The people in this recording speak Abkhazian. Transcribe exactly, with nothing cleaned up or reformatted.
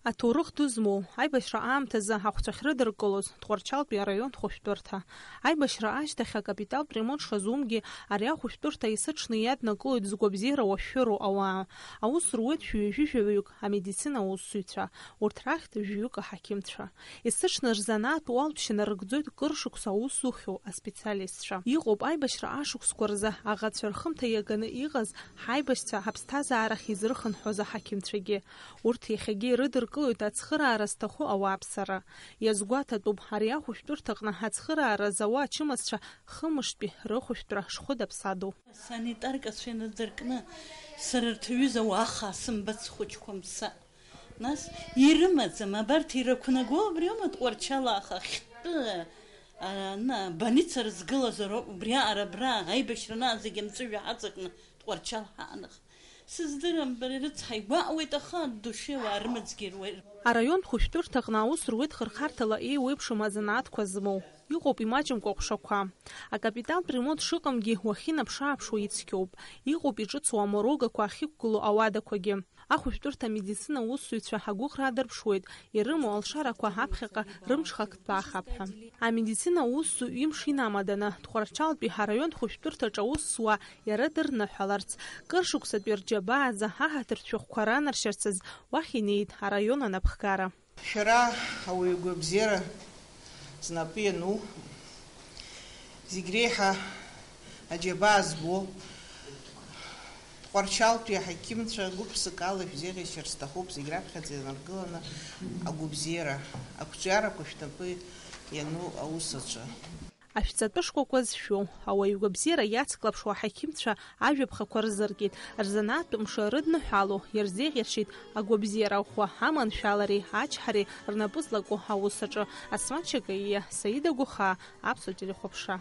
Аҭоурых ду змоу, аибашьра аамҭазы ахәцәа ахьрыдыркылоз Тҟәарчалтәи араион хәышәтәырҭа. Аибашьра ашьҭахь акапиталтә ремонт шазумгьы, ари ахәышәтәырҭа есыҽны иаднакылоит згәабзиара уашәшәыроу ауаа. Аус руеит шәҩажәи жәаҩык амедицина аусзуҩцәа, урҭ рахьтә жәаҩык аҳақьымцәа. Есыҽны рзанааҭтә уалԥшьа нарыгӡоит кыр шықәса аус зухьоу аспециалистцәа. Иҟоуп аибашьра ашықәсқәа рзы аӷацәа рхымҭа иаганы иҟаз ҳаибашьцәа аԥсҭазаарахь изырхынҳәуаз аҳақьымцәагьы. Урҭ иахьагьы ирыдыркылоит ацхыраара зҭаху ауааԥсыра. Иазгәаҭатәуп, ари ахәышәтәырҭаҟны ацхыраара зауа ачымазцәа хымыштәи рыхәышәтәра шхәыдаԥсадоу. Санитаркацәа инадыркны, сара рҭаҩыз ауаа хаа сымбац, схәыҷқәа мца. Нас ирымаӡам, абарҭ ирықәнаго убриоума Тҟәарчал аха хьтәы, ана, больница рызгылазароуп, убриаҟара абра аибашьра анаан зегьы амҵәыжәҩа ҳаҵакны Тҟәарчал ҳааных. Сыздырам, бара рыцҳа, игәаҟуеит, аха душеуаа рымаҵгьы руеит. Араион хәышәтәырҭаҟны аус руеит хырхарҭала еиуеиԥшым азанааҭқәа змоу. Иҟоуп имаҷымкәа аҟәшақәа. Акапиталтә ремонт шыҟамгьы уахьынаԥш-ааԥшуа ицқьоуп. Иҟоуп иҿыцу аморогақәа ахьықәгылоу ауадақәагьы. Ахәышәтәырҭа амедицина аусзуҩцәа агәыӷра адырԥшуеит, ирымоу алшарақәа аԥхьаҟа рымҽхак ҭбаахап ҳәа. Амедицина аусзуҩ имш инамаданы, Тҟәарчалтәи араион хәышәтәырҭаҿ аус зуа иара дырныҳәаларц, кыр шықәсатәи рџьабаа азы аҳаҭыртә шәҟәқәа ранаршьарц азы уахь инеит араион анапхгара. Шәара ауаҩы гәабзиара знапы иану, зегь реиҳа аџьабаа збо, Тҟәарчалтәи аҳақьымцәа гәык-ԥсык ала шәзеиӷьасшьар сҭахуп, зегь раԥхьаӡа инаргыланы агәабзиара, ақәҿиарақәа шәнапы иану аус аҿы. Ашәҵатәы шкәакәа зшәу, ауаҩы гәабзиара иацклаԥшуа аҳақьымцәа ажәаԥхақәа рзыркит, рзанааҭтә мшы рыдныҳәало иарзеиӷьаршьеит агәабзиара ӷәӷәа аманшәалареи ачҳареи рнапы злаку аус аҿы. Асмаҭ Шьакаиа, Саида Гәахаа, Аԥсуа телехәаԥшра.